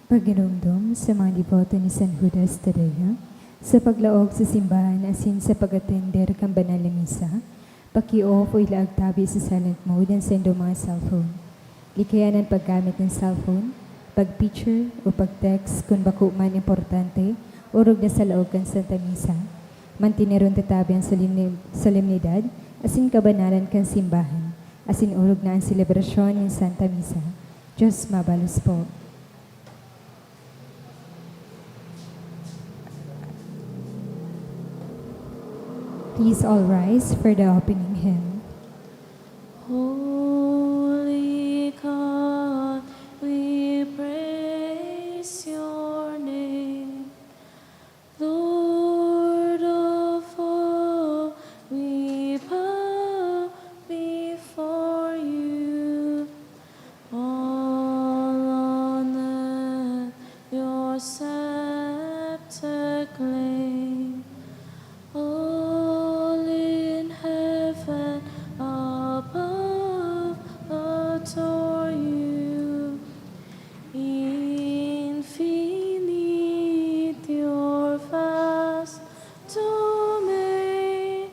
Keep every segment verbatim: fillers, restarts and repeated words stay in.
Paghinumdom sa mga deboto ni San Judas Tadeo, sa paglaog sa simbahan asin sa pag-atender kan banal na misa, paki-off o ilaag tabi sa silent mode an saindong mga cellphone. Likayan an paggamit nin cellphone, pag-picture o pag-text kun bako man importante, orog na sa laog kan Santa Misa. Manteneron ta tabi an solemni-, solemnidad asin kabanalan kan simbahan, asin orog na an selebrasyon nin Santa Misa. Diyos mabalos po. Please all rise for the opening hymn. Holy God, we praise your name. Lord of all, we bow before you. All on earth your scepter claim. All in heaven above adore you. Infinite your vast domain,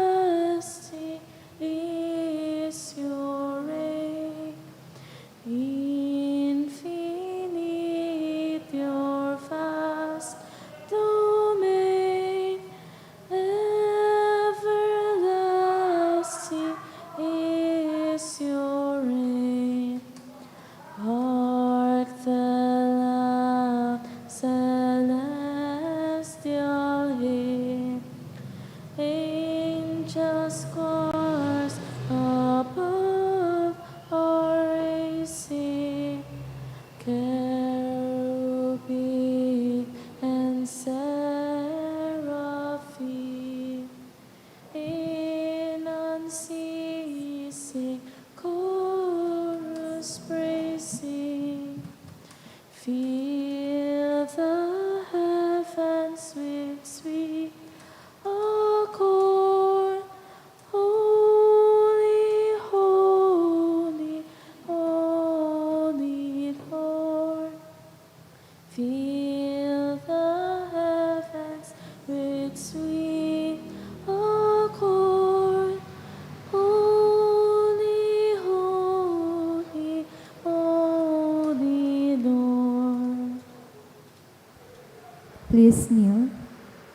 everlasting is your reign. Infinite your vast domain, everlasting is your reign. Hark the loud celestial hymn, angels' choirs above are raising, cherubim and seraphim in unceasing chorus praising. Fill the heavens with sweet accord. Holy, holy, holy Lord. Fill the heavens with sweet accord. Holy, holy, holy Lord. Please kneel.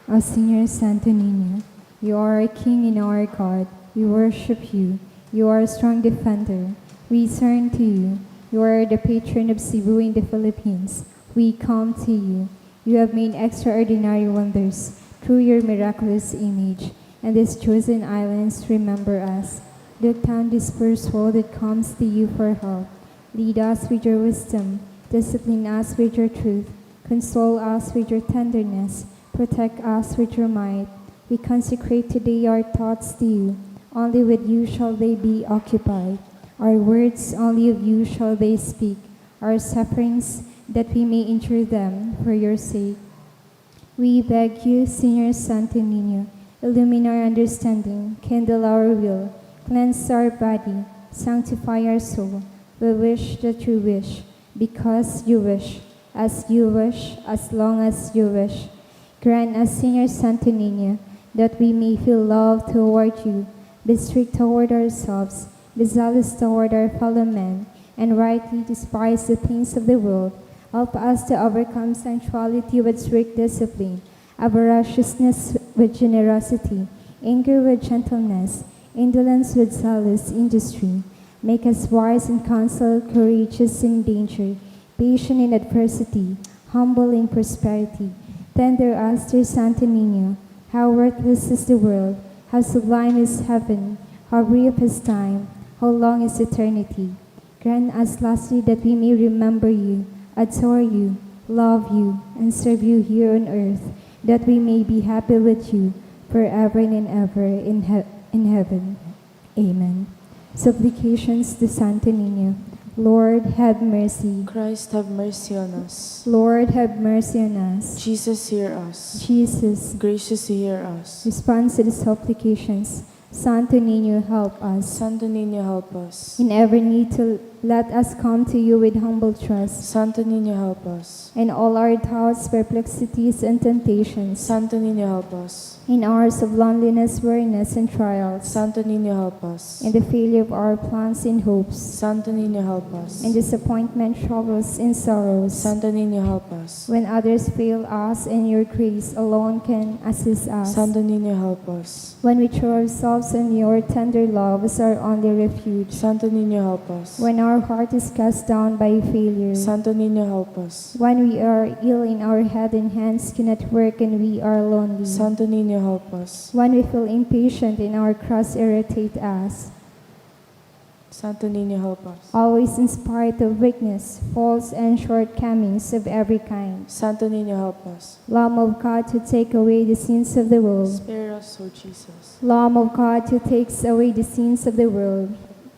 O Señor Santo Niño, you are our King and our God. We worship you. You are a strong defender. We turn to you. You are the patron of Cebu and the Philippines. We come to you. You have made extraordinary wonders through your miraculous image, and these chosen islands remember us. Look down this poor soul that comes to you for help. Lead us with your wisdom, discipline us with your truth, console us with your tenderness, protect us with your might. We consecrate today our thoughts to you. Only with you shall they be occupied. Our words, only of you shall they speak. Our sufferings, that we may endure them for your sake. We beg you, Señor Santo Niño, illumine our understanding, kindle our will, cleanse our body, sanctify our soul. We wish that you wish, because you wish, as you wish, as long as you wish. Grant us, Señor Santo Niño, that we may feel love toward you, be strict toward ourselves, be zealous toward our fellow men, and rightly despise the things of the world. Help us to overcome sensuality with strict discipline, avariciousness with generosity, anger with gentleness, indolence with zealous industry. Make us wise in counsel, courageous in danger, patient in adversity, humble in prosperity. Tender us, dear Santo Niño, how worthless is the world, how sublime is heaven, how brief is time, how long is eternity. Grant us lastly that we may remember you, adore you, love you, and serve you here on earth, that we may be happy with you forever and ever in, he- in heaven. Amen. Supplications to Santo Niño. Lord, have mercy. Christ, have mercy on us. Lord, have mercy on us. Jesus, hear us. Jesus, graciously hear us. Response to the supplications. Santo Niño, help us. Santo Niño, help us. In every need to, Let us come to you with humble trust. Santo Niño, help us. In all our doubts, perplexities, and temptations. Santo Niño, help us. In hours of loneliness, weariness, and trials. Santo Niño, help us. In the failure of our plans and hopes. Santo Niño, help us. In disappointment, troubles, and sorrows. Santo Niño, help us. When others fail us and your grace alone can assist us. Santo Niño, help us. When we throw ourselves on your tender love as our only refuge. Santo Niño, help us. When our heart is cast down by failure. Santo Niño, help us. When we are ill and our head and hands cannot work and we are lonely. Santo Niño, help us. When we feel impatient and our cross irritate us. Santo Niño, help us. Always in spite of weakness, faults, and shortcomings of every kind. Santo Niño, help us. Lamb of God, to take away the sins of the world. Spare us, O Jesus. Lamb of God, who takes away the sins of the world.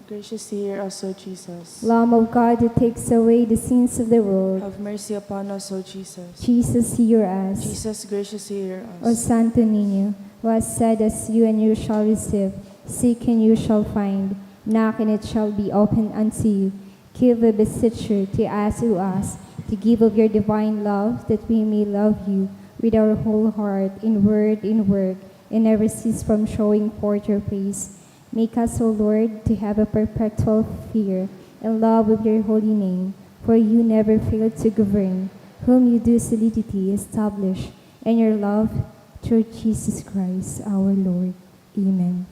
Graciously hear us, O Jesus. Lamb of God, who takes away the sins of the world. Have mercy upon us, O Jesus. Jesus, hear us. Jesus, graciously hear us. O Santo Niño, who has said, "Ask you and you shall receive, seek and you shall find, knock and it shall be opened unto you." Give, we beseech you, to us who ask, to give of your divine love, that we may love you with our whole heart, in word, in work, and never cease from showing forth your praise. Make us, O Lord, to have a perpetual fear and love of your holy name, for you never fail to govern, whom you do solidity establish, and your love through Jesus Christ our Lord. Amen.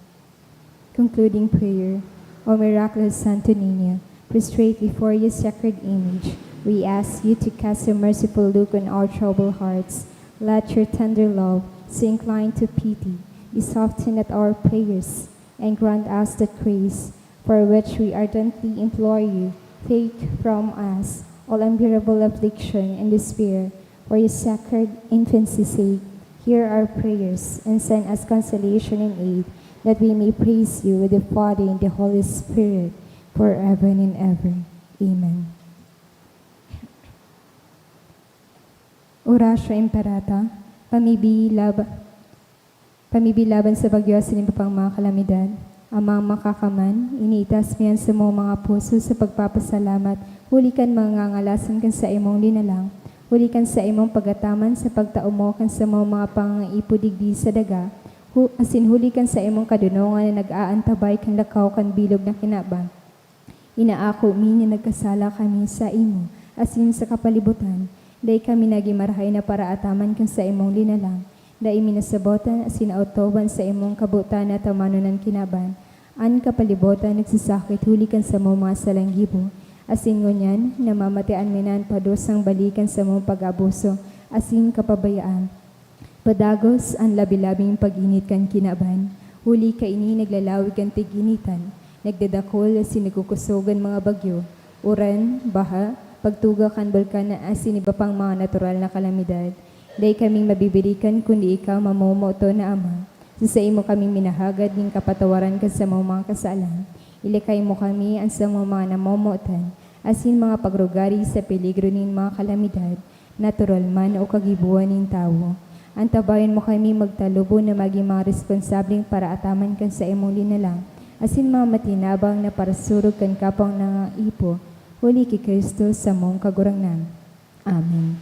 Concluding prayer. O miraculous Santo Niño, prostrate before your sacred image, we ask you to cast a merciful look on our troubled hearts. Let your tender love, so inclined to pity, be softened at our prayers, and grant us that grace for which we ardently implore you. Take from us all unbearable affliction and despair, for your sacred infancy's sake. Hear our prayers, and send us consolation and aid, that we may praise you with the Father and the Holy Spirit, forever and ever. Amen. Oratio Imperata, pamibi lab-, pamibi laban sa bagyo asin iba pang mga kalamidad. Amang Makakaman, iniitas mi an samong mga puso sa pagpapasalamat huli kan mga ngangalasan kan saimong linalang, huli kan saimong pag-ataman sa pagtao mo kan samong mga pangangaipo digdi sa daga, hu-, asin huli kan saimong kadonongan na nag-aantabay kan lakaw kan bilog na kinaban. Inaako mi na nagkasala kami saimo asin sa kapalibutan. Dai kami nagin marahay na paraataman kan saimong linalang. Dai mi nasabotan asin naotoban saimong kabotan na tamanon an kinaban. An kapalibutan nagsasakit huli kan samong mga salang gibo, asin ngunyan namamatean mi na an padusang bali kan samong pag-abuso asin kapabayaan. Padagos an labi-labing pag-init kan kinaban, huli kaini naglalawig an tig-initan, nagdadakul asin nagkukosog an mga bagyo, uran, baha, pagtuga kan bulkan asin iba pang mga natural na kalamidad. Dai kaming mabibirikan kundi ikaw, mamomoton na Ama. Sa saimo kami minahagad nin kapatawaran kan samong mga kasalan. Ilakay mo kami, an samong mga namomotan, asin mga pagrugari sa peligro nin mga kalamidad, natural man o kagiboan nin tawo. Antabayan mo kami magtalubo na magin mga responsableng paraataman kan saimong linalang, asin mga matinabang na parasurog kan kapwang nangangaipo, huli ki Cristo, samong Kagurangnan. Amen.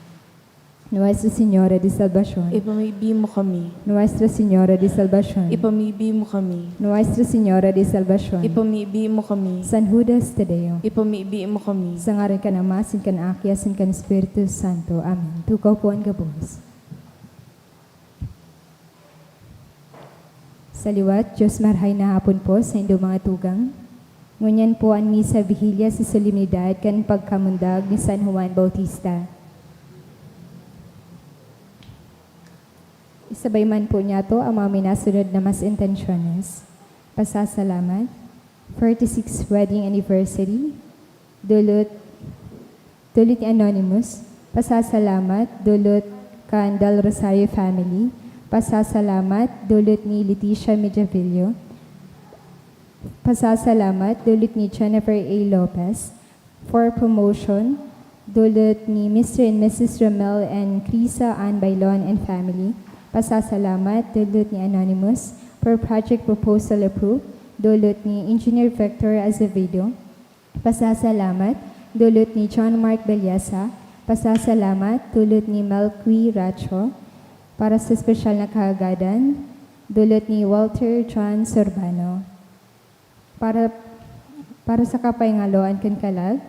Nuestra Señora de Salvacion. Ipamibi mo kami. Nuestra Señora de Salvacion. Ipamibi mo kami. Nuestra Señora de Salvacion. Ipamibi mo kami. San Judas Tadeo. Ipamibi mo kami. Sa ngaran kan Ama, asin kan Aki, asin kan Espiritu Santo. Amen. Tukaw po an gabos. Sa liwat, Diyos marahay na hapon po sa indong mga tugang. Ngunyan po an misa vigilya sa solemnidad kan pagkamundag ni San Juan Bautista. Isabay man po niyato ang mga minasunod na mas intensyones. Pasasalamat, thirty-sixth wedding anniversary, dulot, dulot ni Anonymous, pasasalamat, dulot kan Del Rosario family, pasasalamat, dulot ni Leticia Mediavillo, pasasalamat, dulot ni Jennifer A. Lopez, for promotion, dulot ni Mister and Missus Romel and Crisa Ann Bailon and family, pasasalamat, dulot ni Anonymous, for project proposal approved, dulot ni Engineer Victor Azevedo, Pasasalamat, dulot ni John Mark Bellasa. Pasasalamat, dulot ni Melqui Racho. Para sa espesyal na kahagadan, dulot ni Walter John Sorbano. Para, para sa kapangaloan kan kalag,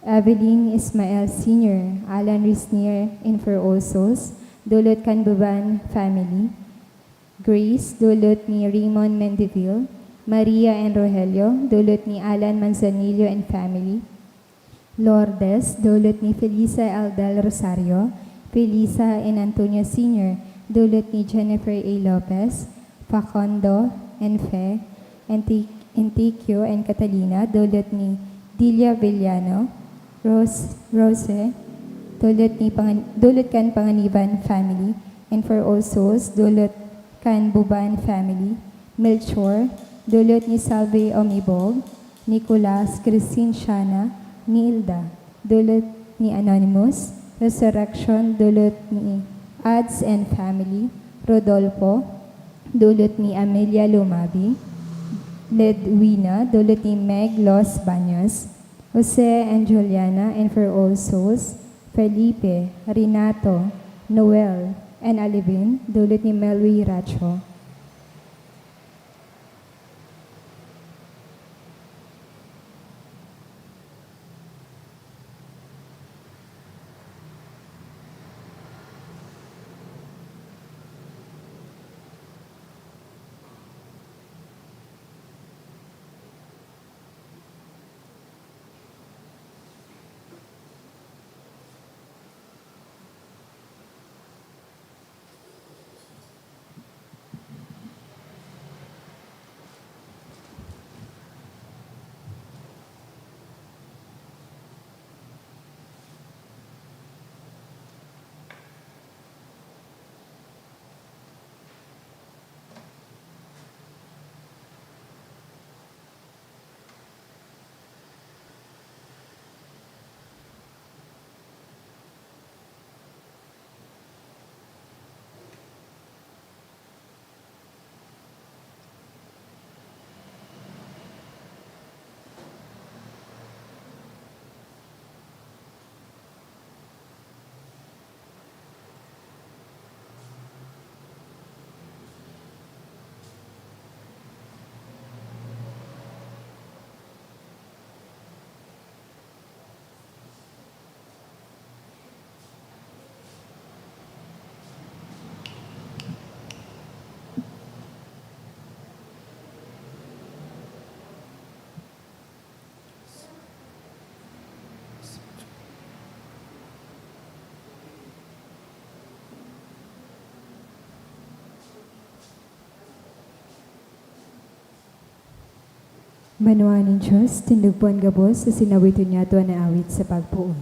Evelyn Ismael Senior, Alan Risnier, and for all souls, dulot kan Buban family. Grace, dulot ni Raymond Mendeville. Maria and Rogelio, dulot ni Alan Manzanillo and family. Lourdes, dulot ni Felisa L. Del Rosario. Felisa and Antonio Senior, dulot ni Jennifer A. Lopez. Facundo and Fe, Enti-, Entiquio and Catalina, dulot ni Dilia Villano. Rose, Rose, dulot ni Pangan-, dulot kan Panganiban family, and for all souls, dulot kan Buban family. Melchor, dulot ni Salve Omibog. Nicolas, Christine, Shana, Nilda, dulot ni Anonymous. Resurrection, dulot ni Ads and family. Rodolfo, dulot ni Amelia Lumabi. Ledwina, dulot ni Meg Los Baños. Jose and Juliana, and for all souls, Felipe, Renato, Noel, and Alvin, dulot ni Melwi Racho. Banwaan nin Dios, tindog po an gabos asin awiton niyato an awit sa pagpoon.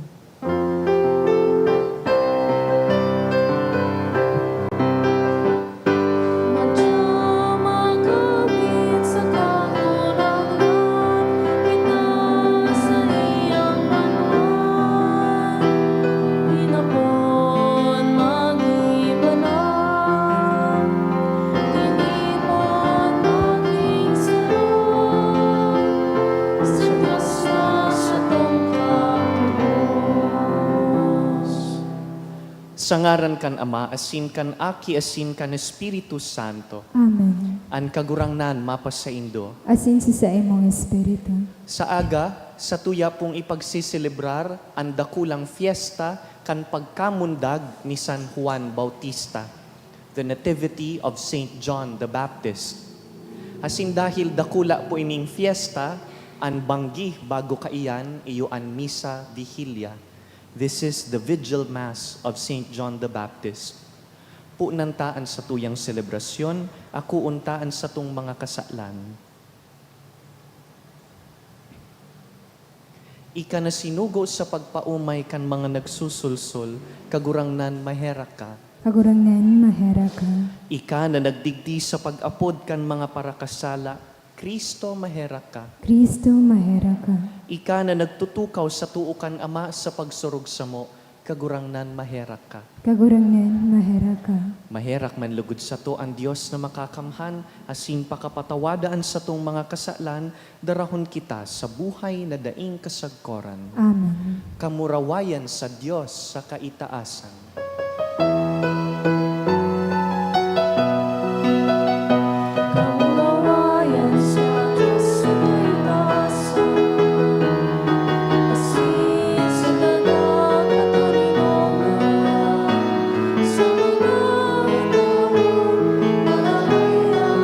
Sa ngaran kan Ama, asin kan Aki, asin kan Espiritu Santo. Amen. An Kagurangnan mapasaindo. Asin sa saimong espiritu. Sa aga, satuya pong ipagseselebrar an dakulang fiesta kan pagkamundag ni San Juan Bautista, the Nativity of Saint John the Baptist. Asin dahil dakula po ining fiesta, an banggi bago kaiyan iyo an Misa Vigilia. This is the Vigil Mass of Saint John the Baptist. Punan ta an satuyang selebrasyon, akoon ta an satong mga kasalan. Ika na sinugo sa pagpaomay kan mga nagsusulsol, Kagurangnan, maherak ka. Kagurangnan, maherak ka. Ika na nagdigdi sa pag-apod kan mga parakasala, Cristo, maherak ka. Cristo, maherak ka. Ika na nagtutukaw sa too kan Ama sa pagsurog samo, Kagurangnan, maherak ka. Kagurangnan, maherak ka. Maherak man lugod sato an Dios na makakamhan, asin pakapatawada an satong mga kasalan, darahon kita sa buhay na daing kasagkoran. Amen. Kamurawayan sa Dios sa kaitaasan. Kamurawayan sa Dios sa kaitaasan, asin sa daga katarinoman, sa mga tawo na narayan mo.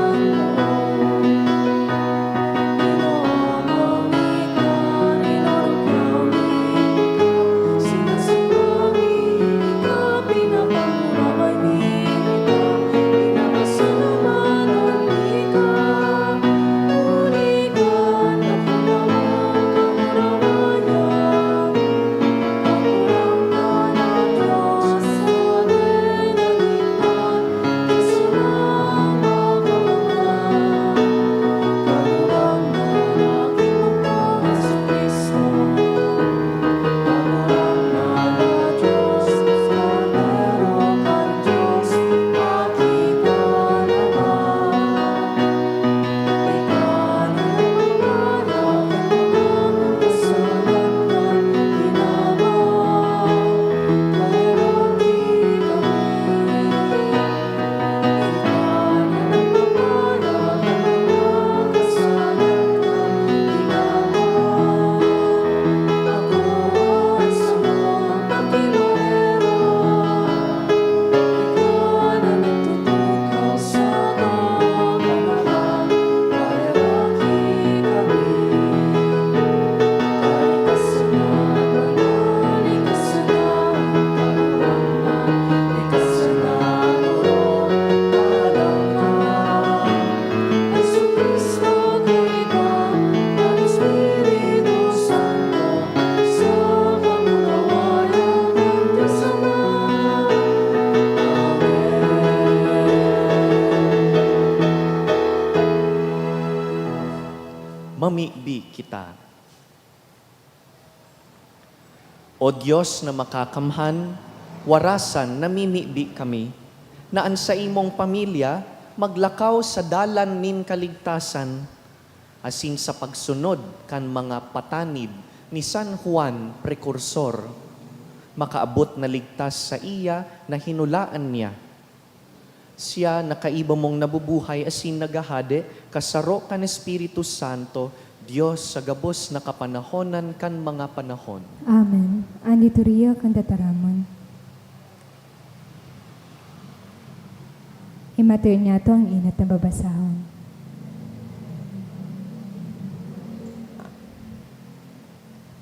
Mamibi kita. O Dios na makakamhan, warasan namimibi kami na an saimong pamilya maglakaw sa dalan nin kaligtasan, asin sa pagsunod kan mga patanid ni San Juan Precursor, makaabot na ligtas saiya na hinulaan niya. Siya na kaiba mong nabubuhay asin naghahade, kasaro kan Espiritu Santo, Dios sa gabos na kapanahonan kan mga panahon. Amen. An liturhiya kan tataramon. Himaton niyato an enot na babasahon.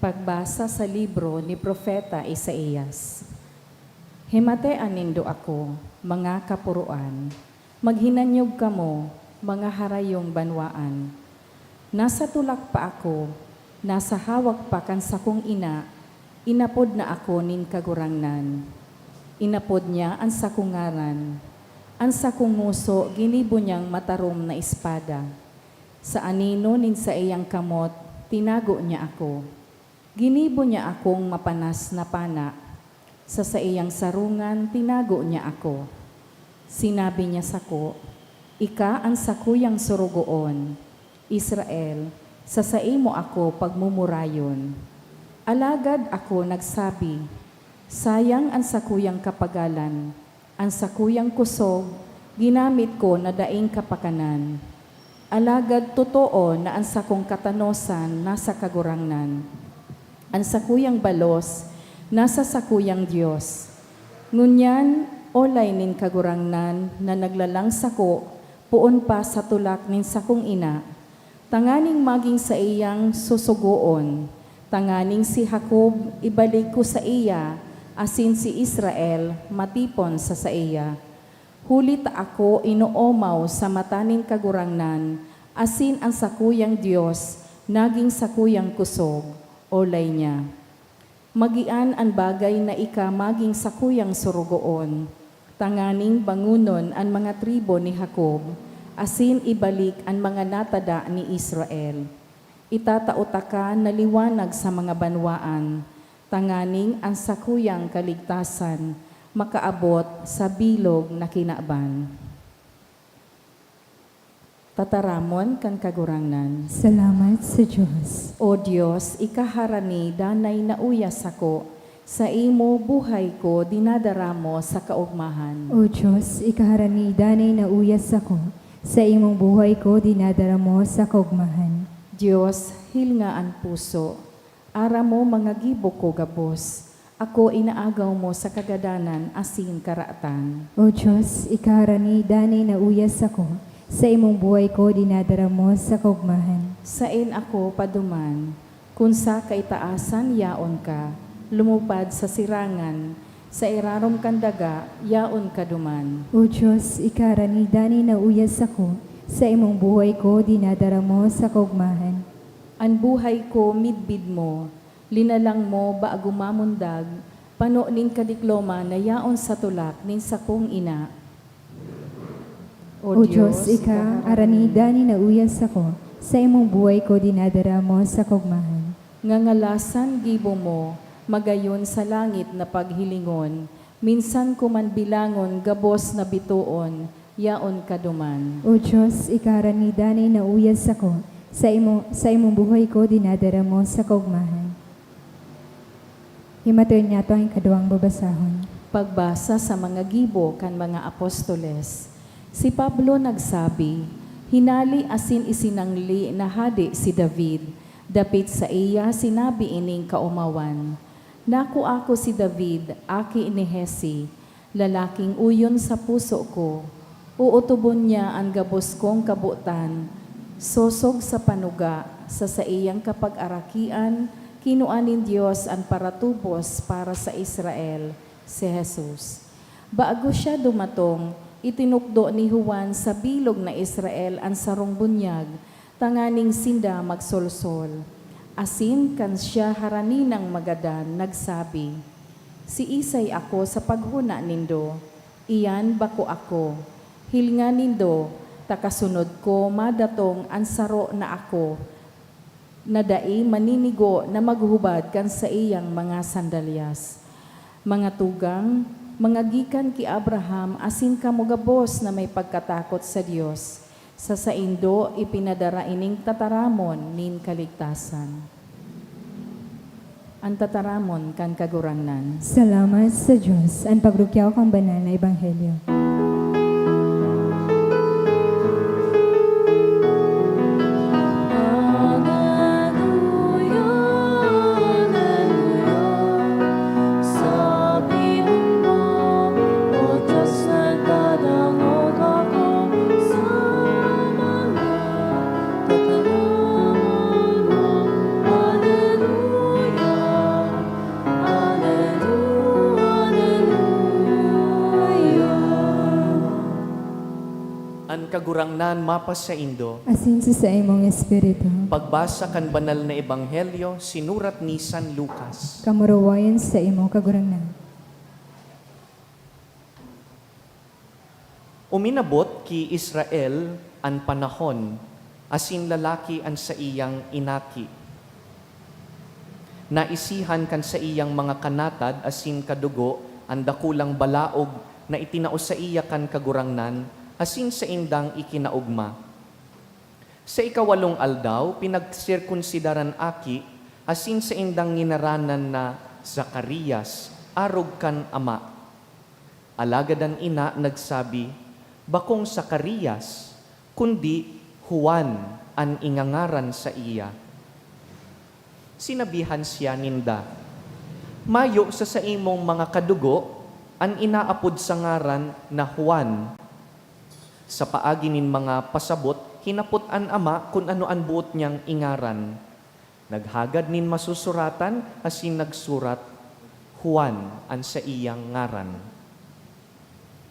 Pagbasa sa libro ni Propeta Isaias. Himatean nindo ako, mga kaporoan, maghinanyog kamo, mga harayong banwaan. Nasa tulak pa ako, nasa hawak pa kan sakong ina, inapod na ako nin Kagurangnan. Inapod niya an sakong ngaran. An sakong ngoso ginibo niyang matarom na espada. Sa anino nin saiyang kamot, tinago niya ako. Ginibo niya akong mapanas na pana. Sa saiyang sarungan, tinago niya ako. Sinabi niya sako, "Ika an sakuyang sorogoon, Israel, sa saimo ako pagmumurayon." Alagad ako nagsabi, "Sayang an sakuyang kapagalan, an sakuyang kusog, ginamit ko na daing kapakanan." Alagad totoo na an sakong katanosan nasa Kagurangnan. An sakuyang balos nasa sakuyang Dios. Ngunyan, olay nin Kagurangnan na naglalang sako poon pa sa tulak nin sakong ina, tanganing magin saiyang susugoon, tanganing si Jacob ibalik ko saiya, asin si Israel matipon sa saiya. Huli ta ako inoomaw sa mata nin Kagurangnan, asin an sakuyang Dios nagin sakuyang kusog, olay niya. Magian an bagay na ika magin sakuyang sorogoon, tanganing bangonon an mga tribu ni Jacob, asin ibalik an mga natada ni Israel. Itatao taka na liwanag sa mga banwaan, tanganing an sakuyang kaligtasan makaabot sa bilog na kinaban. Tataramon kan Kagurangnan. Salamat sa Dios. O Dios, ika harani danay na uya sako, saimo buhay ko dinadara mo sa kaogmahan. O Dios, ika harani danay na uya sako, saimong buhay ko dinadara mo sa kaogmahan. Dios, hilnga an puso, aram mo mga gibo ko gabos. Ako inaagaw mo sa kagadanan asin karatan. O Dios, ika harani danay na uya sako, saimong buhay ko dinadara mo sa kaogmahan. Saen ako paduman. Kun sa kaitaasan, yaon ka, lumupad sa sirangan, sa irarom kan daga, yaon ka duman. O Dios, ika harani danay na uya sako, saimong buhay ko dinadara mo sa kaogmahan. An buhay ko midbid mo, linalang mo bago mamundag, pano nin kadikloman na yaon sa tulak nin sakong ina. O Dios, ika harani danay na uya sako, saimong buhay ko dinadara mo sa kaogmahan. Ngangalasan gibo mo, magayon sa langit na paghilingon, minsan ko man bilangon gabos na bitoon, yaon ka duman. O Dios, ika harani danay na uya sako, saimo, saimong buhay ko dinadara mo sa kaogmahan. Himaton niyato an ikaduwang babasahon. Pagbasa sa mga gibo kan mga apostoles. Si Pablo nagsabi, hinali asin isinangli na hade si David. Dapit saiya sinabi ining kaomawan, "Nakua ko si David, aki ni Jesse, lalaking uyon sa puso ko. Ootobon niya an gabos kong kabotan, sosog sa panuga, sa saiyang kapagarakian, kinua nin Dios an paratubos para sa Israel, si Jesus." Bago siya dumatong, itinukdo ni Juan sa bilog na Israel an sarong bunyag, tanganing sinda magsolsol. Asin kan siya harani nang magadan, nagsabi, "Siisay ako sa paghona nindo? Iyan bako ako. Hilnga nindo, ta kasunod ko madatong an saro na ako, na dai maninigo na maghubad kan saiyang mga sandalyas." Mga tugang, mga gikan ki Abraham asin kamo gabos na may pagkatakot sa Dios, sa saindo ipinadara ining tataramon nin kaligtasan. An tataramon kan Kagurangnan. Salamat sa Dios. An pagrukyaw kan banal na ebanghelyo. Aleluya, aleluya. Sa bilog mo, O Dios, nagdadangog ako sa mga tataramon mo. Aleluya, aleluya, aleluya. An Kagurangnan mapasaindo. Asin sa saimong espiritu. Pagbasa kan Banal na Ebanghelyo sinurat ni San Lucas. Kamurawayan saimo, Kagurangnan. Uminabot ki Israel an panahon, asin lalaki an saiyang inaki. Naisihan kan saiyang mga kanatad asin kadugo an dakulang balaog na itinao saiya kan Kagurangnan, asin saindang ikinaogma. Sa ikawalong aldaw, pinagsirkunsidar an aki, asin saindang nginaranan na Zacarias, arog kan ama. Alagad an ina nagsabi, "Bakong Zacarias, kundi Juan an ingangaran saiya." Sinabihan siya ninda, "Mayo sa saimong mga kadugo an inaapod sa ngaran na Juan." Sa paagi nin mga pasabot, hinapot an ama kun ano an boot niyang ingaran. Naghagad nin masusuratan asin nagsurat, "Juan an saiyang ngaran."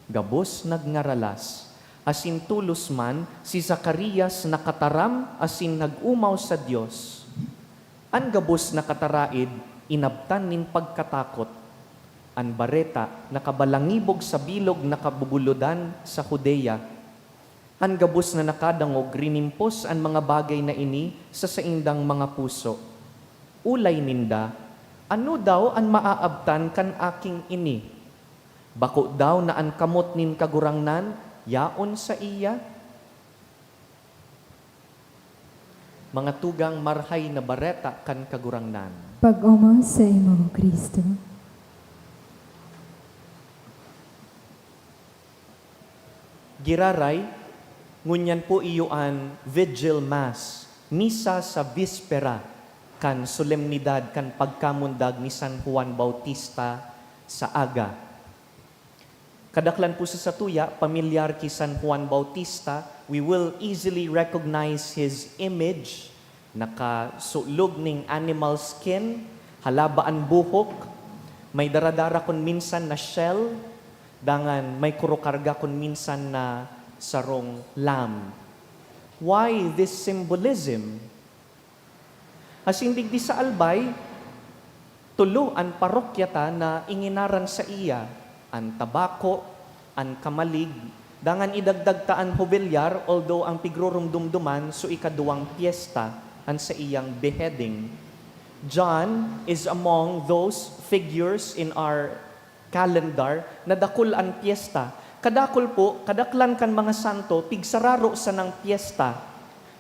Gabos nagngaralas, asin tolos man si Zacarias nakataram asin nag-omaw sa Dios. An gabos na kataraed inabtan nin pagkatakot. An bareta nakabalangibog sa bilog na kabubulodan sa Judea. An gabos na nakadangog rinimpos an mga bagay na ini sa saindang mga puso. Olay ninda, "Ano daw an maaabtan kan aking ini? Bako daw na an kamot nin Kagurangnan yaon saiya?" Mga tugang, Marahay na Bareta kan Kagurangnan. Pag-omon saimo, Cristo. Giraray, ngunyan po iyo an Vigil Mass, misa sa bispera kan solemnidad kan pagkamundag ni San Juan Bautista sa aga. Kadaklan po sa satuya, pamilyar ki San Juan Bautista, we will easily recognize his image. Nakasulog ning animal skin, halaba an buhok, may daradara kun minsan na shell, dangan may kuro karga kun minsan na sarong lamb. Why this symbolism? Asin digdi sa Albay, tulo an parokya ta na inginaran saiya, an Tabaco, an Camalig, dangan idagdag ta an Jovellar, although ang pigrurumdum duman so ikaduwang pyesta, an saiyang beheading. John is among those figures in our calendar na dakul an pyesta. Kadakul po, kadaklan kan mga santo, pigsararo sanang pyesta.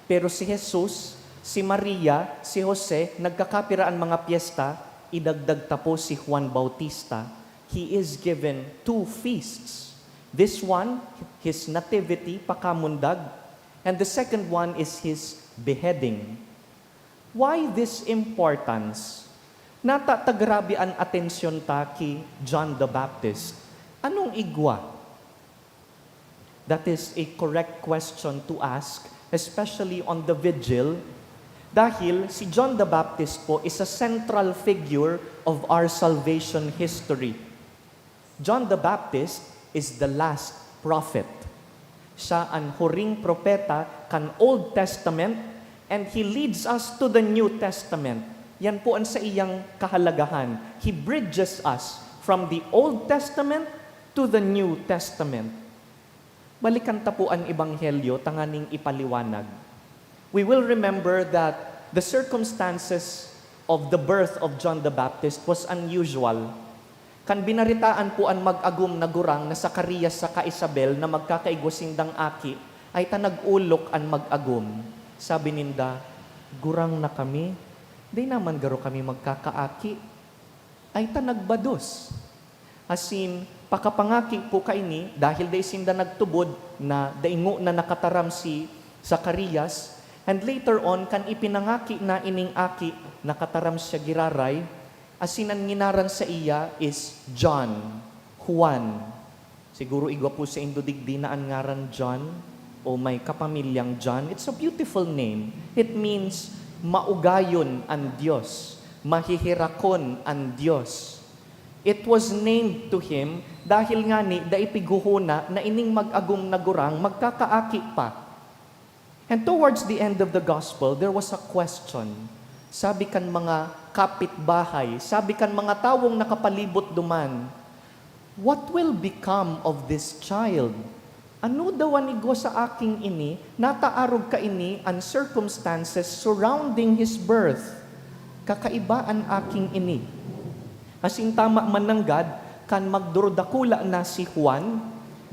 Pero si Jesus, si Maria, si Jose, nagkakapira an mga pyesta, idagdag ta po si Juan Bautista. He is given two feasts. This one, his nativity, pakamundag, and the second one is his beheading. Why this importance? Nata ta grabe an atensyon ta ki John the Baptist. Anong igwa? That is a correct question to ask, especially on the vigil, dahil si John the Baptist po is a central figure of our salvation history. John the Baptist is the last prophet. Siya an huring propeta kan Old Testament, and he leads us to the New Testament. Yan po an saiyang kahalagahan. He bridges us from the Old Testament to the New Testament. Balikan ta po an Ebanghelyo tanganing ipaliwanag. We will remember that the circumstances of the birth of John the Baptist was unusual. Kan binaretaan po an mag-agom na gurang na Zacarias saka Isabel na magkakaigwa sindang aki, ay ta nag-olok an mag-agom. Sabi ninda, "Gurang na kami, dai naman garo kami magkakaaki." Ay ta nagbados. Asin, pakapangaki po kaini, dahil dai sinda nagtubod na dai ngona nakataram si Zacarias, and later on, kan ipinangaki na ining aki, nakataram siya giraray, asin an nginaran saiya is John, Juan. Siguro igwa po saindo digdi na an ngaran John o may kapamilyang John. It's a beautiful name. It means, "Maugayon an Dios, maheherakon an Dios." It was named to him dahil ngani dai pighohona na ining mag-agom na gurang magkakaaki pa. And towards the end of the gospel, there was a question. Sabi kan mga kapitbahay, sabi kan mga tawong nakapalibot duman, "What will become of this child? Ano daw an igwa sa aking ini? Nata arog kaini an circumstances surrounding his birth. Kakaiba an aking ini." Asin tama man nanggad, kan magdurodakula na si Juan,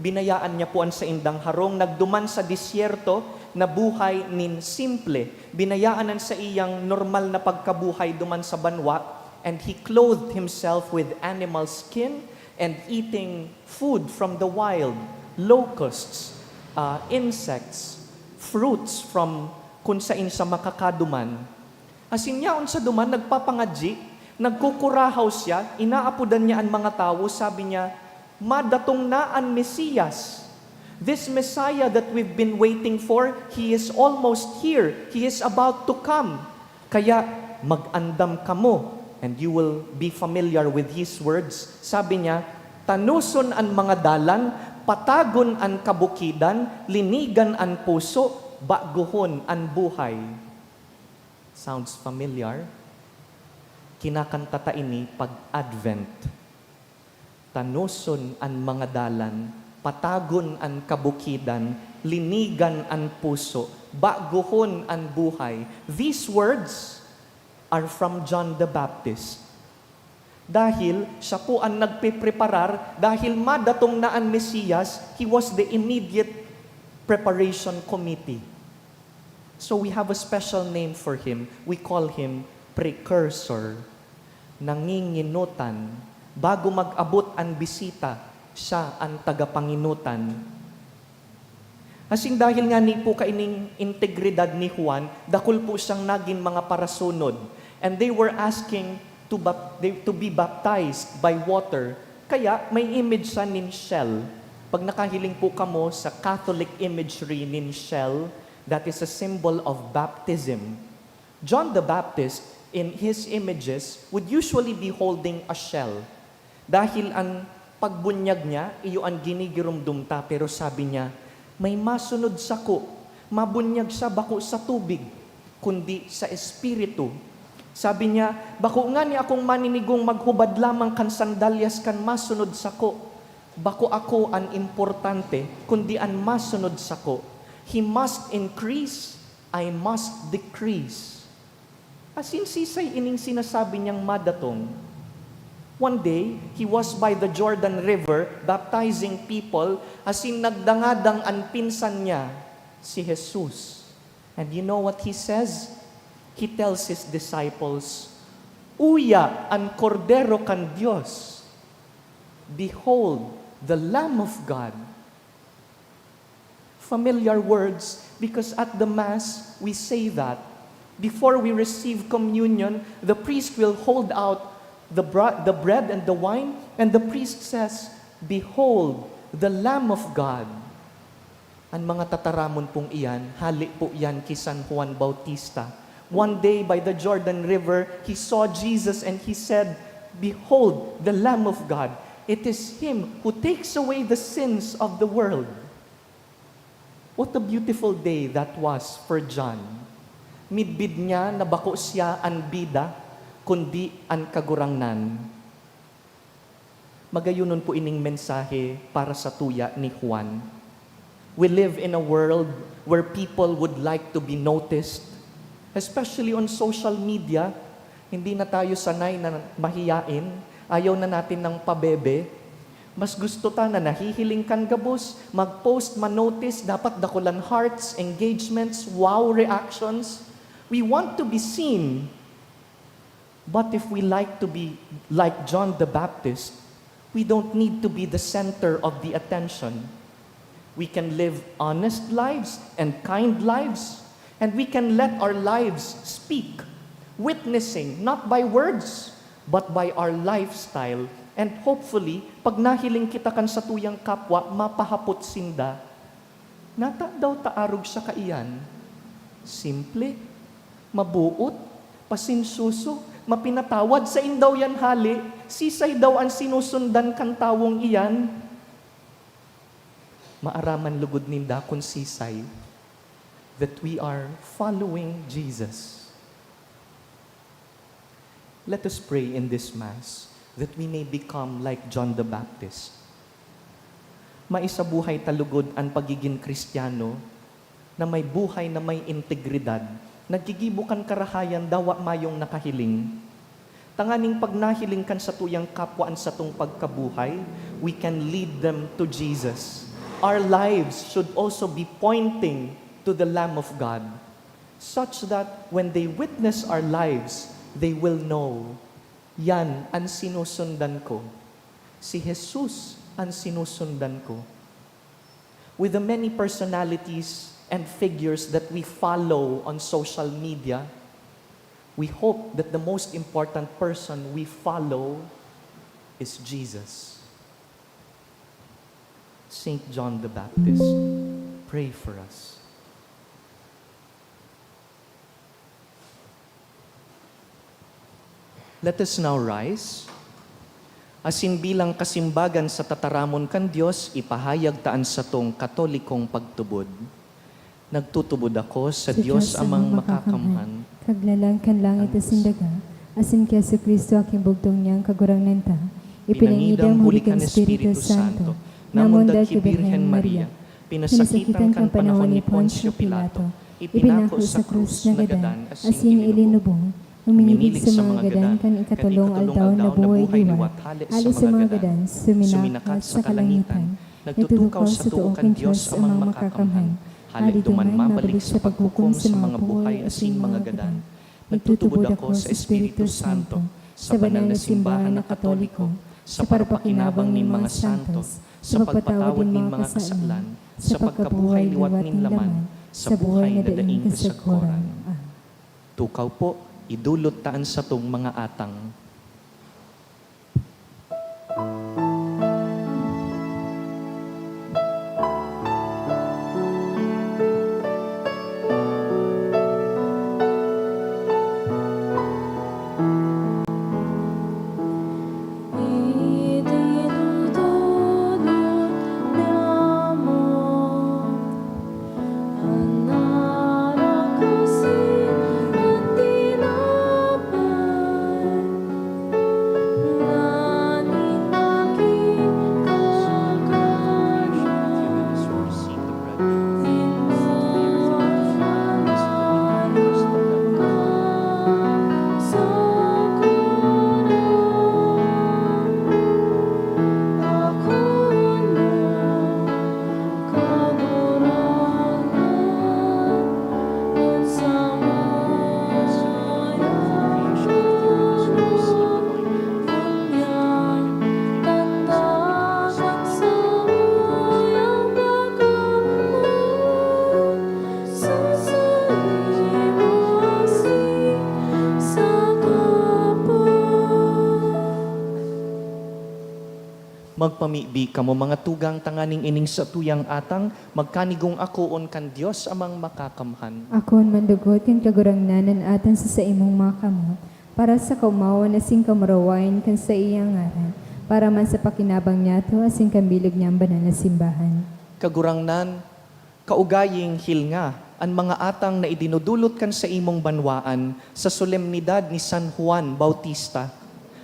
binayaan niya po an saindang harong, nagduman sa disyerto na buhay nin simple. Binayaan an saiyang normal na pagkabuhay duman sa banwa, and he clothed himself with animal skin and eating food from the wild, locusts, ah, insects, fruits from kun saen siya makakaduman. Asin yaon siya duman nagpapangadyi, nagkukurahaw siya, inaapodan niya an mga tawo, sabi niya, "Madatong na an Mesiyas. This Messiah that we've been waiting for, he is almost here. He is about to come. Kaya mag-andam kamo, and you will be familiar with his words." Sabi niya, "Tanoson an mga dalan, patagon an kabukidan, linigan an puso, bagohon an buhay." Sounds familiar? Kinakanta ta ini pag Advent. "Tanoson an mga dalan, patagon an kabukidan, linigan an puso, bagohon an buhay." These words are from John the Baptist. Dahil siya po ang nagpepreparar, dahil madatong na an Mesiyas, he was the immediate preparation committee. So we have a special name for him. We call him precursor. Nanginginutan. Bago mag-abot an bisita, siya an tagapanginutan. Asin dahil ngani po kaining integridad ni Juan, dakul po siyang nagin mga parasunod. And they were asking to bap-, they, to be baptized by water. Kaya may image siya nin shell. Pag nakahiling po kamo sa Catholic imagery nin shell, that is a symbol of baptism. John the Baptist, in his images, would usually be holding a shell. Dahil an pagbunyag niya, iyo an ginigiromdom ta, pero sabi niya, "May masunod sako, mabunyag siya bako sa tubig, kundi sa Espiritu." Sabi niya, "Bako ngani akong maninigong maghubad lamang kan sandalyas kan masunod sako. Bako ako an importante, kundi an masunod sako. He must increase, I must decrease." Asin sisay ining sinasabi niyang madatong? One day, he was by the Jordan River baptizing people, asin nagdangadang an pinsan niya, si Jesus. And you know what he says? He tells his disciples, "Uya an Kordero kan Dios! Behold, the Lamb of God!" Familiar words, because at the Mass, we say that. Before we receive communion, the priest will hold out the bra-, the bread and the wine, and the priest says, "Behold, the Lamb of God." An mga tataramon pong iyan, hale po iyan ki San Juan Bautista. One day by the Jordan River, he saw Jesus and he said, "Behold, the Lamb of God. It is Him who takes away the sins of the world." What a beautiful day that was for John. Midbid niya na bako siya an bida, kundi an Kagurangnan. Magayonon po ining mensahe para sa tuya ni Juan. We live in a world where people would like to be noticed, especially on social media. Hindi na tayo sanay na mahiyain, ayaw na natin ng pabebe. Mas gusto ta na nahihiling kan gabos, mag-post, ma-notice, dapat dakulan hearts, engagements, wow reactions. We want to be seen. But if we like to be like John the Baptist, we don't need to be the center of the attention. We can live honest lives and kind lives, and we can let our lives speak, witnessing not by words, but by our lifestyle, and hopefully, pag nahiling kita kan satuyang kapwa, mapahapot sinda, "Natadaw ta arog siya kaiyan? Simple, maboot, pasensyoso, mapinatawad, sain daw yan hale? Sisay daw an sinusundan kan tawong iyan?" Maaraman lugod ninda kun sisay, that we are following Jesus. Let us pray in this Mass that we may become like John the Baptist. Maisabuhay ta lugod an pagigin Kristiyano na may buhay na may integridad, naggigibo kan karahayan dawa mayong nakahiling. Tanganing pag nahiling kan satuyang kapwa an satong pagkabuhay, we can lead them to Jesus. Our lives should also be pointing to the Lamb of God, such that when they witness our lives, they will know, "Yan an sinusundan ko. Si Jesus an sinusundan ko." With the many personalities and figures that we follow on social media, we hope that the most important person we follow is Jesus. Saint John the Baptist, pray for us. Let us now rise. Asin bilang kasimbagan sa tataramon kan Dios, ipahayag ta an satong Katolikong pagtubod. Nagtutubod ako sa Sa Dios Diyos Amang Amang Makakamhan, Makakamhan, Kaglalang kan langit asin daga, asin ki Jesu-Cristo, aking bugtong niyang Kagurangnan ta, ipinangidam huli kan Espiritu Santo, namundag ki Birhen Maria, pinasakitan kan panahon ni Poncio Pilato, ipinako sa krus, nagadan, asin ilinubong. Uminilig sa mga gadan kan ikatolong aldaw na buhay liwat, hale sa mga gadan, suminakat sa kalangitan, nagtutukaw sa too kan Dios Amang Makakamhan, hale duman mabalik sa paghukom sa mga buhay asin mga gadan. Nagtutubod ako sa Espiritu Santo, sa banal na simbahan na Katoliko, sa parapakinabang nin mga santos, sa pagpatawad nin mga kasalan, sa pagkabuhay liwat nin laman, sa buhay na daing kasagkoran. Amen. Tukaw po, idulot ta an satong mga atang. Magpamibi kamo, mga tugang, tanganing ining satuyang atang magkanigong akoon kan Dios Amang Makakamhan. Akoon mandugot kan Kagurangnan an atang sa saimong mga kamot, para sa kaomawan asin kamurawayan kan saiyang ngaran, para man sa pakinabang niyato asin kan bilog niyang banal na simbahan. Kagurangnan, kaugaying hilnga an mga atang na idinudulot kan saimong banwaan sa solemnidad ni San Juan Bautista.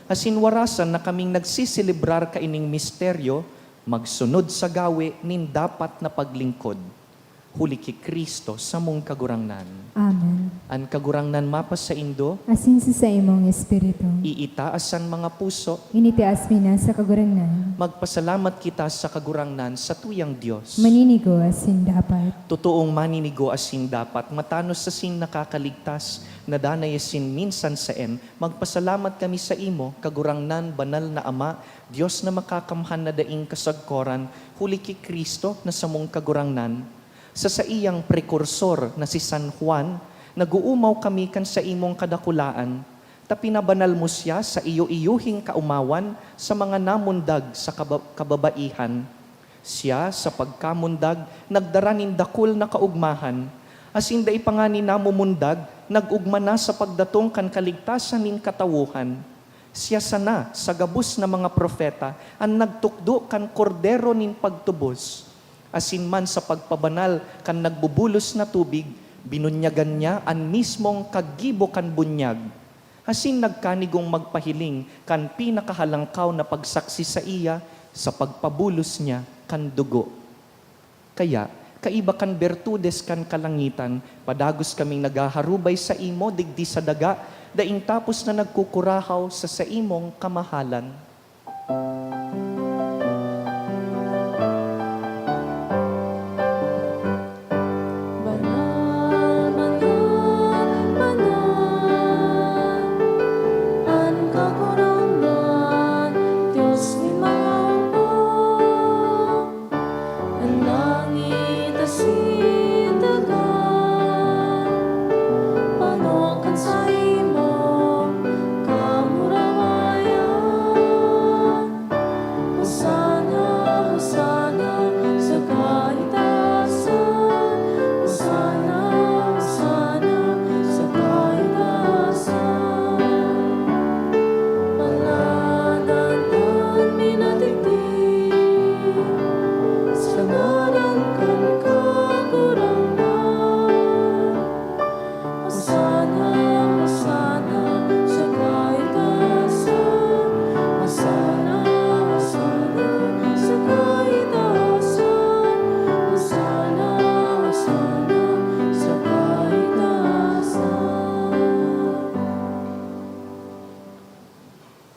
Asin warasan na kaming nagseselebrar kaining misteryo, magsunod sa gawe nin dapat na paglingkod, huli ki Cristo, samong Kagurangnan. Amen. An Kagurangnan mapasaindo. Asin sa saimong espiritu. Iitaas an mga puso. Initaas mi na sa Kagurangnan. Magpasalamat kita sa Kagurangnan, sa tuyang Dios. Maninigo asin dapat. Totoong maninigo asin dapat, matanos asin nakakaligtas, na danay asin minsan saen, magpasalamat kami saimo, Kagurangnan, banal na Ama, Dios na makakamhan na daing kasagkoran, huli ki Cristo na samong Kagurangnan. Sa saiyang prekursor na si San Juan, nag-oomaw kami kan saimong kadakulaan, ta pinabanal mo siya sa iyo-iyohing kaomawan sa mga namundag sa kaba-, kababaihan. Siya, sa pagkamundag, nagdara nin dakul na kaogmahan, asin dai pa ngani namumundag, nag-ogma na sa pagdatong kan kaligtasan nin katawohan. Siya sana, sa gabos na mga propeta, an nagtukdo kan Kordero nin pagtubos. Asin man sa pagpabanal kan nagbubulos na tubig, binunyagan niya an mismong kagibo kan bunyag, asin nagkanigong magpahiling kan pinakahalangkaw na pagsaksi saiya sa pagpabulos niya kan dugo. Kaya, kaiba kan bertudes kan kalangitan, padagos kaming naghaharubay saimo digdi sa daga, daing tapos na nagkukurahaw sa saimong kamahalan. Banal, banal, banal, an Kagurangnan, Dios nin mga opo. An langit asin daga, pano kan saimong kamurawayan.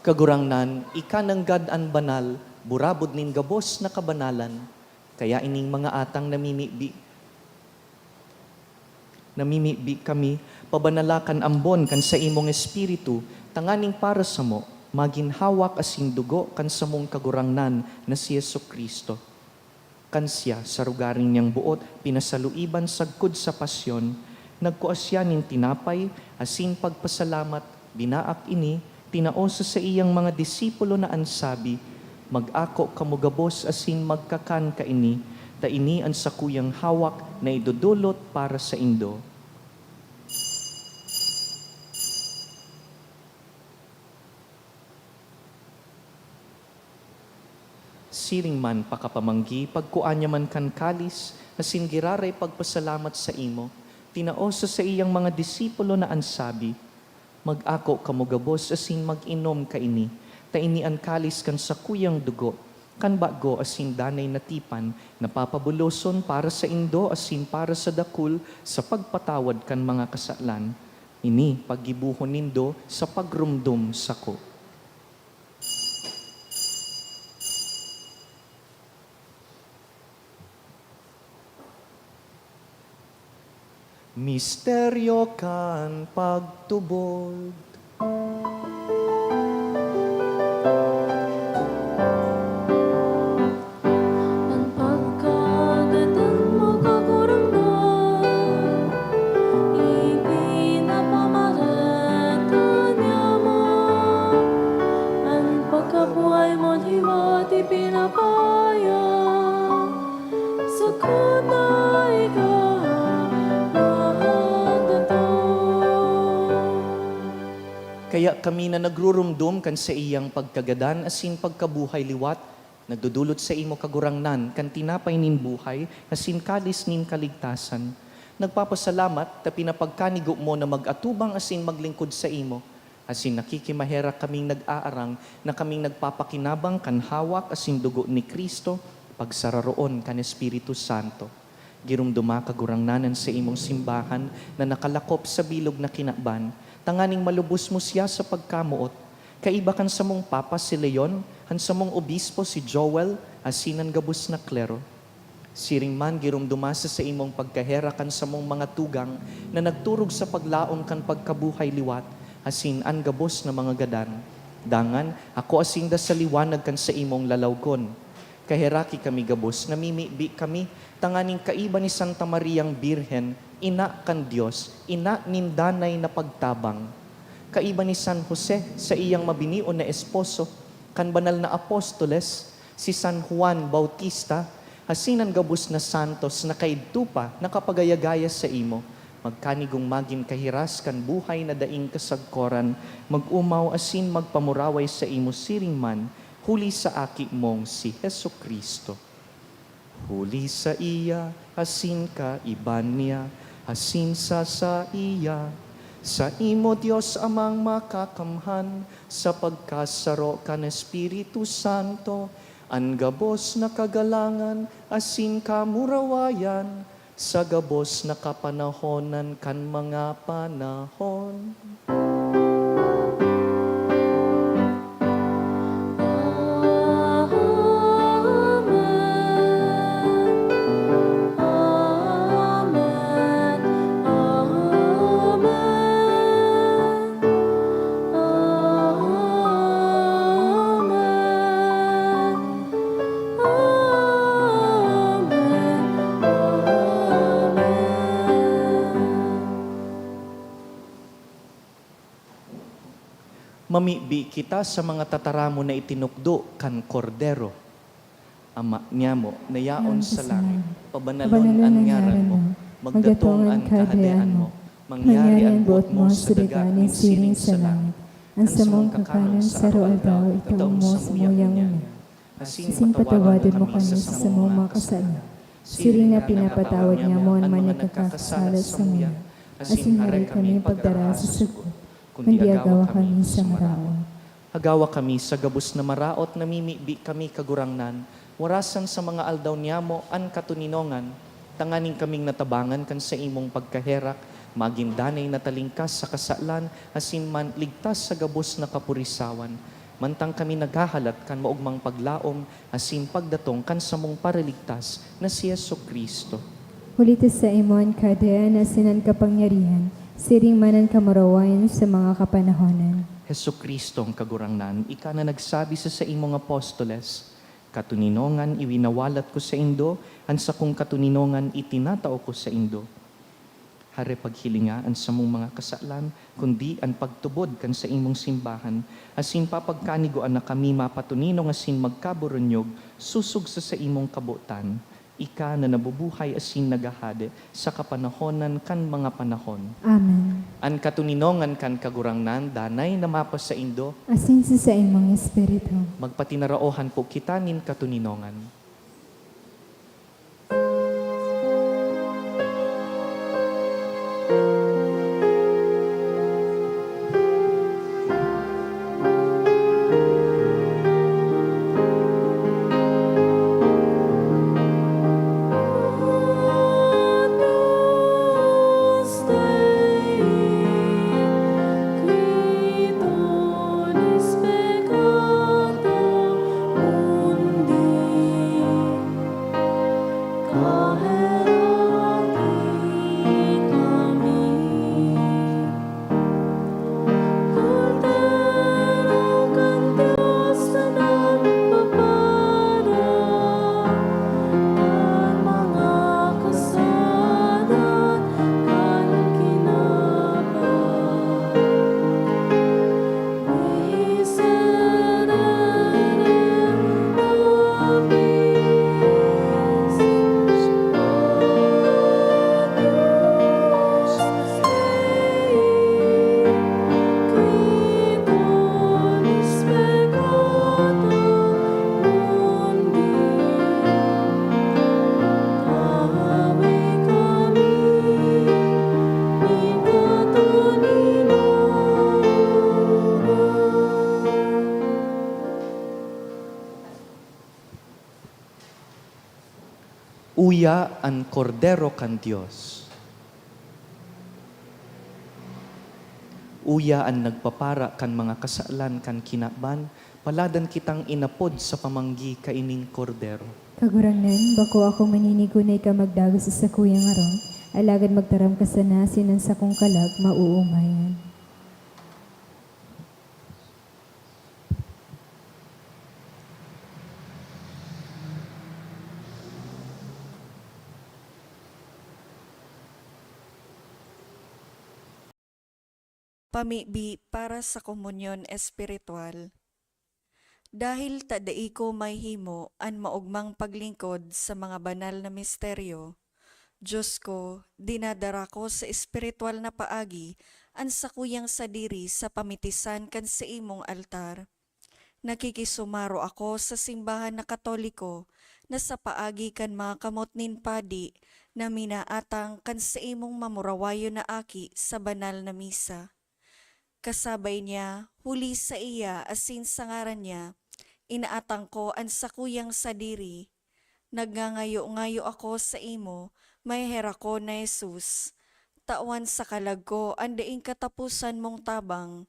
Kagurangnan, ika nanggad an banal, burabod nin gabos na kabanalan. Kaya ining mga atang namimibi, namimibi kami, pabanala kan ambon kan saimong Espiritu, tanganing para samo, magin hawak asin dugo kan samong Kagurangnan na si Jesu-Cristo. Kan siya, sa rogaring niyang boot, pinasaluiban sagkod sa pasyon, nagkua siya nin tinapay, asin pagpasalamat, binaak ini, tinao sa saiyang mga disipulo na an sabi, "Mag-ako kamo gabos asin magkakan kaini, ta ini an sakuyang hawak na idodolot para saindo." Siring man pakapamanggi, pagkua niya man kan kalis, asin giraray pagpasalamat saimo, tinao sa saiyang mga disipulo na an sabi, "Mag-ako kamo gabos asin mag-inom kaini, ta ini an kalis kan sakuyang dugo, kan bago asin danay na tipan, na papabuloson para saindo asin para sa dakul sa pagpatawad kan mga kasalan. Ini paggibohon nindo sa pagromdom sako." Misteryo kan pagtubod. An pagkagadan mo, Kagurangnan, ipinapamahalaga niamo. An pagkabuhay mo liwat ipinapahayag, sagkod na ika maandato. Kaya kami na nagrurumdom kan saiyang pagkagadan asin pagkabuhay liwat, nagdodolot saimo, Kagurangnan, kan tinapay nin buhay asin kalis nin kaligtasan. Nagpapasalamat ta pinapagkanigo mo na mag-atubang asin maglingkod saimo, asin nakikimaherak kaming nag-aarang na kaming nagpapakinabang kan hawak asin dugo ni Cristo, pagsararoon kan Espiritu Santo. Giromdoma, Kagurangnan, an saimong simbahan na nakalakop sa bilog na kinaban, tanganing malubos mo siya sa pagkamoot, kaiba kan samong Papa si Leon, an samong Obispo si Joel, asin an gabos na klero. Siring man, giromdoma sa saimong pagkaherak an samong mga tugang na nagturog sa paglaom kan pagkabuhay liwat, asin an gabos na mga gadan. Dangan, akoa sinda sa liwanag kan saimong lalawgon. Kaheraki kami gabos, namimibi kami, tanganing kaiba ni Santa Mariang Birhen, ina kan Dios, ina nin danay na pagtabang. Kaiba ni San Jose, saiyang mabinion na esposo, kan banal na apostoles, si San Juan Bautista, asin an gabos na santos na kaidto pa nakapagaya-gaya saimo, magkanigong magin kahiras kan buhay na daing kasagkoran, mag-omaw asin magpamuraway saimo siring man, huli sa Aki mong si Jesu-Cristo. Huli saiya, asin kaiba niya, asin sa saiya, saimo, Dios Amang Makakamhan, sa pagkasaro kan Espiritu Santo, an gabos na kagalangan asin kamurawayan, sa gabos na kapanahonan kan mga panahon. Amen. Amen. Amen. Amen. Amen. Amen. Mamibi kita sa mga tataramon na itinukdo kan Kordero. Ama niamo na yaon sa langit, pabanalon an ngaran mo, magdatong an kahadean mo, mangyari an boot mo sa daga nin siring sa langit. An samong kakanon sa aroaldaw, itao mo sa samuyang ngunyan. Asin patawadon mo kami sa samong mga kasala, siring na pinapatawad niamo an mga nagkakasala samuya. Asin harayo kami pagdara sa sugot, kundi agawa kami sa maraot. Agawa kami sa gabos na maraot, namimibi kami, Kagurangnan, warasan sa mga aldaw niamo an katoninongan, tanganing kaming natabangan kan saimong pagkaherak, magin danay na talingkas sa kasalan, asin man ligtas sa gabos na kapurisawan. Mantang kami naghahalat kan maogmang paglaom asin pagdatong kan samong Paraligtas na si Jesu-Cristo. Huli ta saimo an kahadean asin an kapangyarihan, siring man an kamurawayan sa mga kapanahonan. Jesu-Cristong Kagurangnan, ika na nagsabi sa saimong apostoles, "Katoninongan iwinawalat ko saindo, an sakong katoninongan itinatao ko saindo." Hare paghilinga an samong mga kasalan, kundi an pagtubod kan saimong simbahan, asin papagkanigoan na kami mapatoninong asin magkaburunyog sosog sa saimong kabotan, ika na nabubuhay asin naghahade sa kapanahonan kan mga panahon. Amen. An katoninongan kan Kagurangnan danay na mapasaindo. Asin sa saimong espiritu. Magpatinaraohan po kita nin katoninongan. Uya an Kordero kan Dios. Uya an nagpapara kan mga kasalan kan kinaban, paladan kitang inapod sa pamanggi kaining Kordero. Kagurangnan, bako ako maninigo na ika magdagos sa sakuyang harong, alagad magtaram ka sana asin an sakong kalag maoomayan. Pamibi para sa komunyon espiritual. Dahil ta dai ko mahimo an maogmang paglingkod sa mga banal na misteryo, Dios ko, dinadara ko sa espiritual na paagi an sakuyang sadiri sa pamitisan kan saimong altar. Nakikisumaro ako sa simbahan na Katoliko na sa paagi kan mga kamot nin padi na minaatang kan saimong mamurawayon na aki sa banal na misa. Kasabay niya, huli saiya asin sa ngaran niya, inaatang ko an sakuyang sadiri. Nagngangayo-ngayo ako saimo, maheherakon na Jesus, tawan sa kalag ko an daing kataposan mong tabang.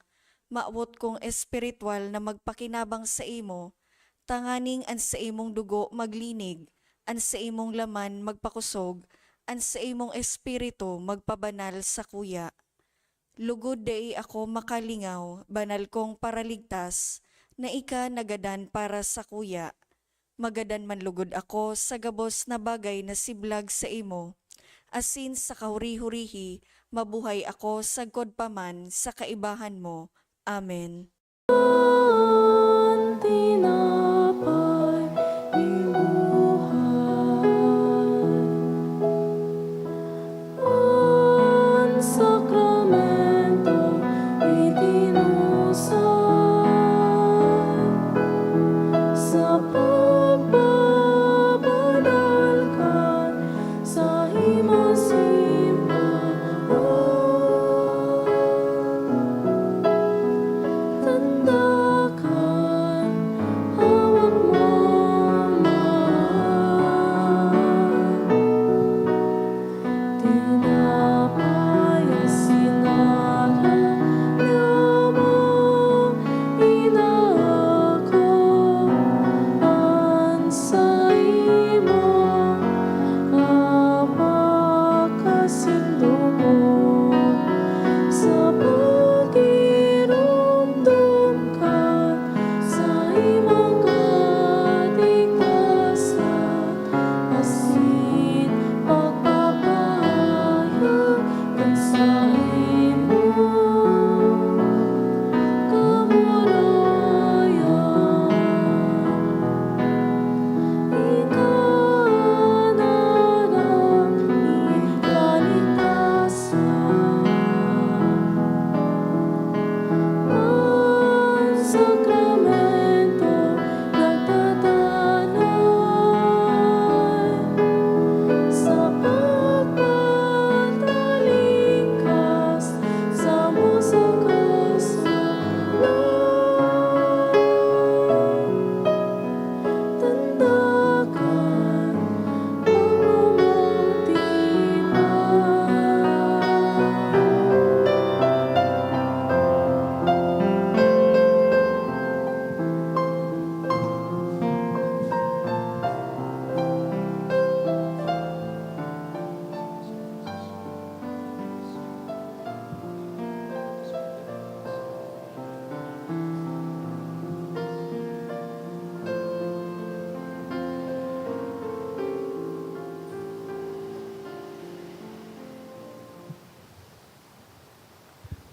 Mawot kong espiritual na magpakinabang saimo, tanganing an saimong dugo maglinig, an saimong laman magpakosog, an saimong espiritu magpabanal sakuya. Lugod dai ako makalingaw, banal kong Paraligtas, na ika nagadan para sakuya. Magadan man lugod ako sa gabos na bagay na siblag saimo, asin sa kahuri-hurihi mabuhay ako sagkod pa man sa kaibahan mo. Amen. An tinapay nin buhay, an sakramento itinusay, sa pagbabanal kan saimo simbahan. Tanda ka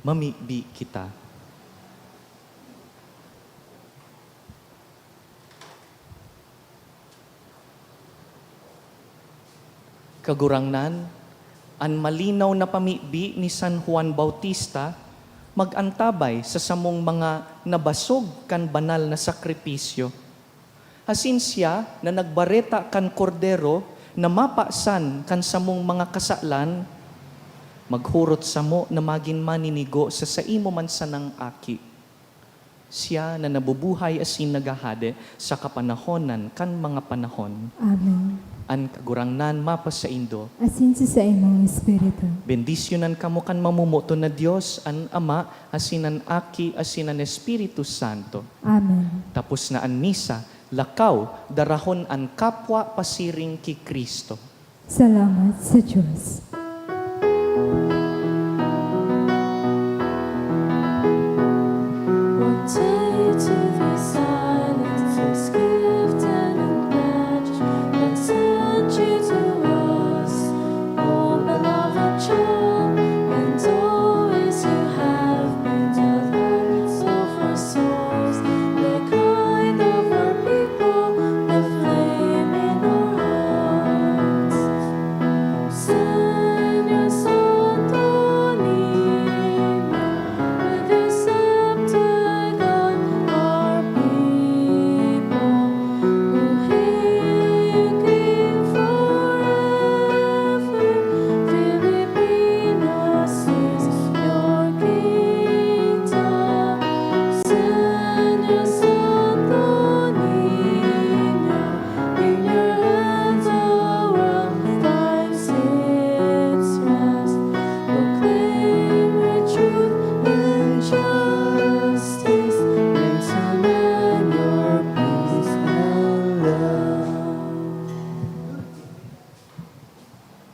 Mamibi kita. Kagurangnan, an malinaw na pamibi ni San Juan Bautista mag-antabay sa samong mga nabasog kan banal na sakripisyo. Asin siya na nagbareta kan Kordero na mapasan kan samong mga kasalan, maghurot samo na magin maninigo sa saimo man sanang Aki. Siya na nabubuhay asin naghahade sa kapanahonan kan mga panahon. Amen. An Kagurangnan mapasaindo. Asin sa saimong espiritu. Bendisyonan kamo kan mamomoton na Dios, an Ama, asin an Aki, asin an Espiritu Santo. Amen. Tapos na an misa, lakaw, darahon an kapwa pasiring ki Cristo. Salamat sa Diyos.